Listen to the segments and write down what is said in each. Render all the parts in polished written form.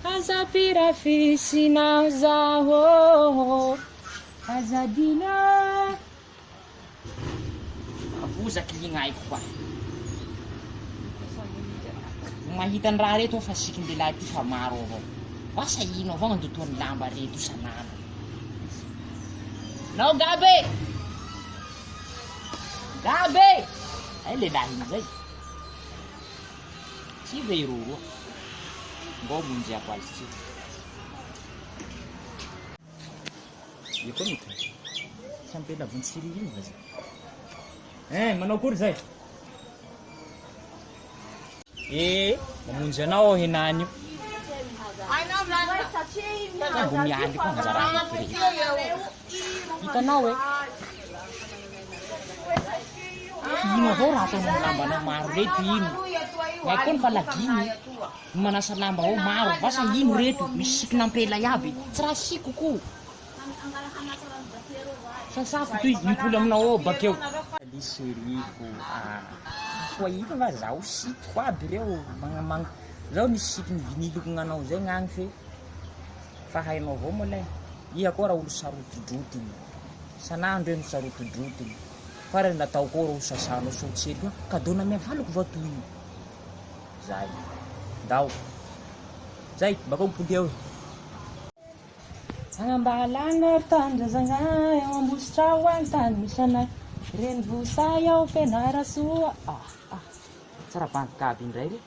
Aza ampirafisina zaho Aza adino. Vozaky ny aiko koa. Mahita ny raha reto aho fa sikin-dehilahy ty fa maro avao. Asa ino avao andotoan'ny lamba reto isan'andro. Nao Gaby e! Gaby e! Ay lehilahy iny zay. Tsy ve i Roroa? Mbô monjiako azy tsy. Io koa mety. Tsy ampela vontsira iny va zay? Eh, manao akory zay? Eh, mamonjy anao aho henany io. Fa mbo mialy koa anjara eky re. Hitanao e? Ino avao raha ataonao amin'ny lambanao maro reto ino? Ny ahy koa ny falaginy. Ny manasa lamba ao maro, vasa ino reto, misy sikin'ampela iaby, tsy raha siko ko. Sasako toy, mimpoly aminao ao bakeo. Salut chérie-ko ah, koa ino va zaho sikiko aby reo, magnamagna, zaho nisy sikiny viniloko gnanao zay gnagny fe fa hainao avao moa lay, iha koa raha olo sarotidrotiny, sanandro iha no sarotidrotiny, farany nataoko ao reo sasanao sao tsy hely, cadeau namiavaliko va toy io. Zay. Ndao. Zay, bakao mipody eo. Agnambalagna ry tanindrazagna eo Ambositra ao any tany misy anay Renivohitsay ao Fianarantsoa ah ah Tsara bandy gaby indray re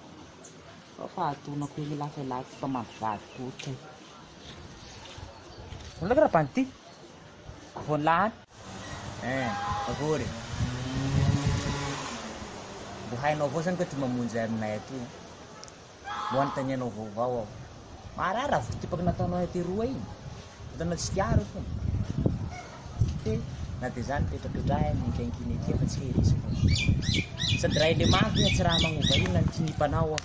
Fa fahatonako ely lafy elah ty fa mampivady koditra io Mbola karaha bandy ty Voalany Eh, akory. Mbo hainao avao zany ka ty mamonjy ahy aminay aty eh. Mbo anontanianao vaovao aho. Marary raha votipaky nataonao ahy teroa igny. Hitanao tsy tiariko. Fe na dia zany mipetrapetraha ahy miankiankina ety fa tsy heriziko. Sady raha elemako iha tsy raha magnova inona ny tinipanao aho.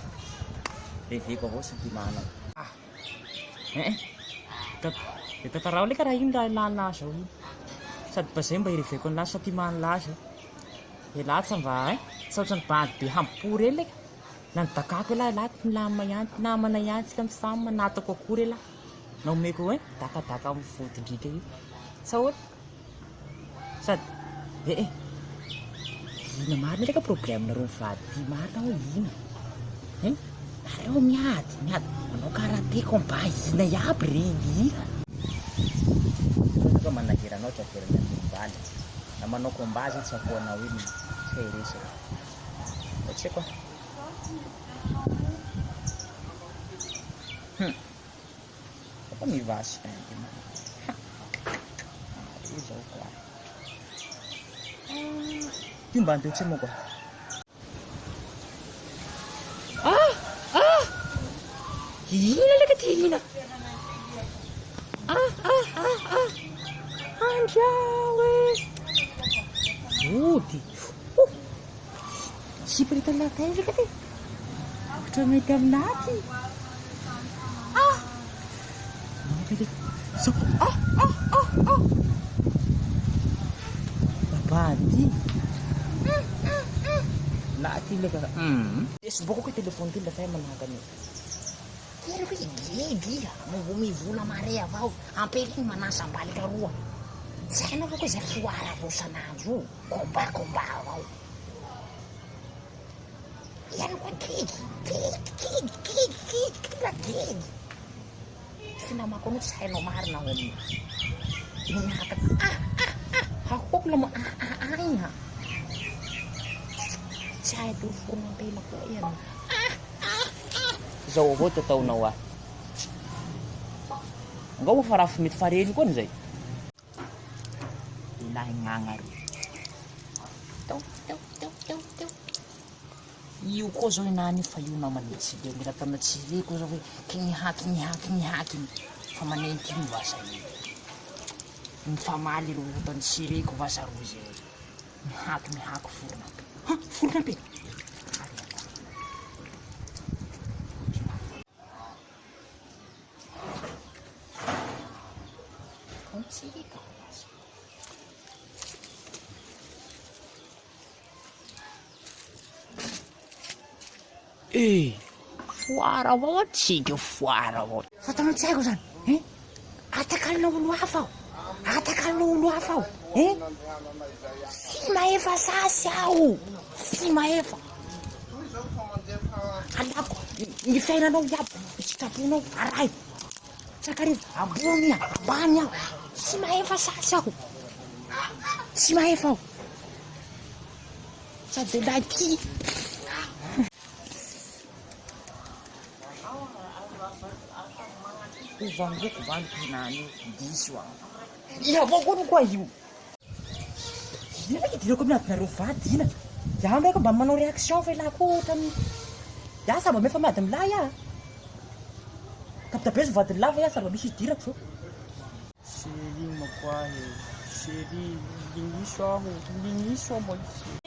Reveko avao sentimanao. Ah. Eh eh. De tantarao le karaha ino raha laninah zao io. Sady mba zay mba ireveko an'lah sentiment an'lah zay. Elah tsy mba hein, tsy ohatran'ny bandy be hambo-po reny le ka. Na ny dakako elah, elah ty milamina ihany, ty namana ihany tsika misam na ataoko akory elah. Na omeko hein, dakadaka amin'ny vodin-driaka io. Sa ahoana? Sady eh eh, ina marina leka problème nareo mivady ty marina hoe ina hein, nareo miady miady manao karate combat ina iaby re ina. Ohatra hoe manahira anao tsy averina andinim-baly na manao combat zay tsy afoanao iny tsy hay resaka fa tsy haiko ah. Hum. Fa mivasy venty ma. Ha. Are zao koa. Ty mba andeo tsy moa koa. Ah! Ah! Ina leka ty ina? Ah ah ah ah. Andrao e. Ody. Oh. Sipa hita lahy leka ty. Ohatra mety aminahy ty. Ah! Zao. Ah ah ah ah. Baba ty. Lahy ty leka. Hum. Esy boko ko téléphone ty lafa manahaka an'io. Kely hoe gedy iha, mbo mivola mare avao, ampela igny manasa ambalika roa. Tsy hainao va koa zay foara avao isan'andro io, combat combat avao. Ihany koa gegy, gegy, gegy, gegy, gegy, tena gegy. Finamako anao tsy hainao marina ao aminao. No miaraka ah ah ah, ahoako la ah ah ah iha. Tsy hay doro forona ampela koa ianao. Ah ah ah. Zao avao ty ataonao ahy. Angao moa fa raha mety fareny koa an'izay. Lehilahy gnagna reo. Teo teo teo teo teo. Io koa zao henany io fa io namany tsy leo mila ataonao tsy reko zao hoe kiniha kiniha kiniha kiny fa manenty io vasa io. Mifamaly ireo otany tsy reko vasa rozy ireo. Mihaky mihaky forona be. Ha forona be. Eh! Foara avao atsika foara avao. Fa tsy haiko zany hein! Atakalonao olo hafa aho, atakalonao olo hafa aho hein! Tsy mahefa sasy aho, tsy mahefa. Alako ny fiainanao iaby, ny sitraponao arahiko. Tsakarivo ambony aho, ambany aho, tsy mahefa sasy aho, tsy mahefa aho. Sady lehilahy tia. Ho vangoko vaniko henany io, diso aho. Iha avao koa koa io. Ina ndraiky idirako amin'ny adinareo vady ina. Iaho ndraiky mba manao réaction fa elah koa ohatran'ny Iaho samy mba efa miady milay ah. Tabitabezo vadin'ny lava iaho samy mba misy idirako zao. Chérie makoahy e, chérie ligniso aho, ligniso aho moa.